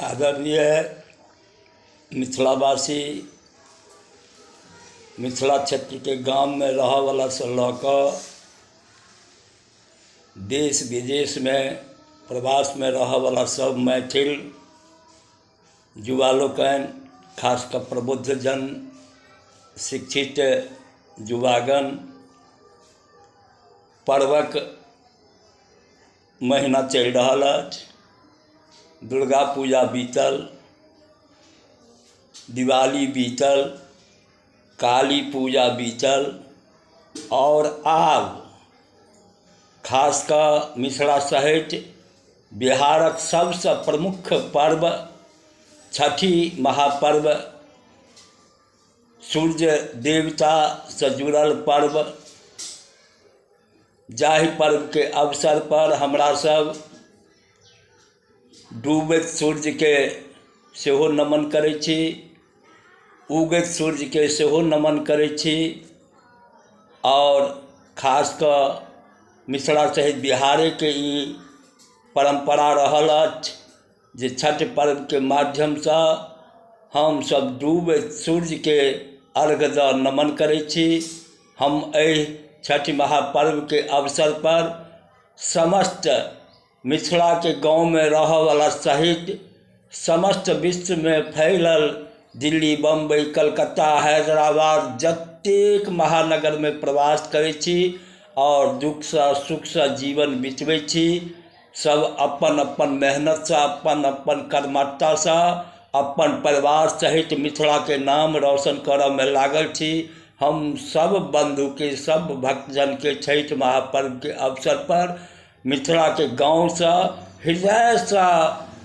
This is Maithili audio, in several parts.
आदरणीय मिथिलावासी, मिथिला क्षेत्रके गाममे रहऽवलासँ लऽ कऽ देश विदेशमे प्रवासमे रहऽवला सब मैथिल युवा लोकनि, खास कऽ प्रबुद्धजन, शिक्षित युवागण, पर्वक महिना चलि रहल अछि। दुर्गा पूजा बीतल, दिवाली बीतल, काली पूजा बीतल आओर आब खास कऽ मिथिला सहित बिहारक सबसँ प्रमुख पर्व छठि महापर्व, सूर्य देवतासँ जुड़ल पर्व, जाहि पर्वके अवसरपर हमरासब डूबैत सूर्यके सेहो नमन करै छी, उगैत सूर्यके सेहो नमन करै छी आओर खास कऽ मिथिला सहित बिहारेके ई परम्परा रहल अछि जे छठि पर्वके माध्यमसँ हमसब डूबैत सूर्यके अर्घ दऽ नमन करै छी। हम एहि छठि महापर्वके अवसरपर समस्त मिथिलाके गाममे रहऽवला सहित समस्त विश्वमे फैलल दिल्ली, बम्बइ, कलकत्ता, हैदराबाद जतेक महानगरमे प्रवास करै छी आओर दुःखसँ सुखसँ जीवन बितबै छी, सब अपन अपन मेहनतिसँ, अपन अपन कर्मठतासँ अपन परिवार सहित मिथिलाके नाम रोशन करऽमे लागल छी। हम सब बन्धुके, सब भक्तजनके छठि महापर्वके अवसरपर मिथिलाके गामसँ हृदयसँ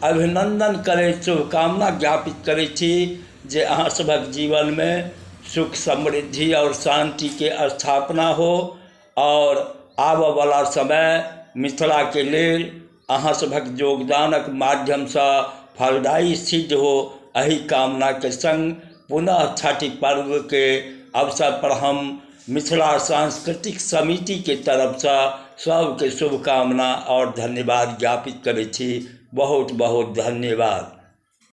अभिनन्दन करैत शुभकामना ज्ञापित करै छी जे अहाँ सभके जीवनमे सुख, समृद्धि आओर शान्तिके स्थापना हो आओर आबऽवला समय मिथिलाके लेल अहाँ सभके योगदानक माध्यमसँ फलदायी सिद्ध हो। एहि कामनाके सङ्ग पुनः छठि पर्वके अवसरपर हम मिथिला सांस्कृतिक समितिके तरफसँ सबके शुभकामना आओर धन्यवाद ज्ञापित करै छी। बहुत बहुत धन्यवाद।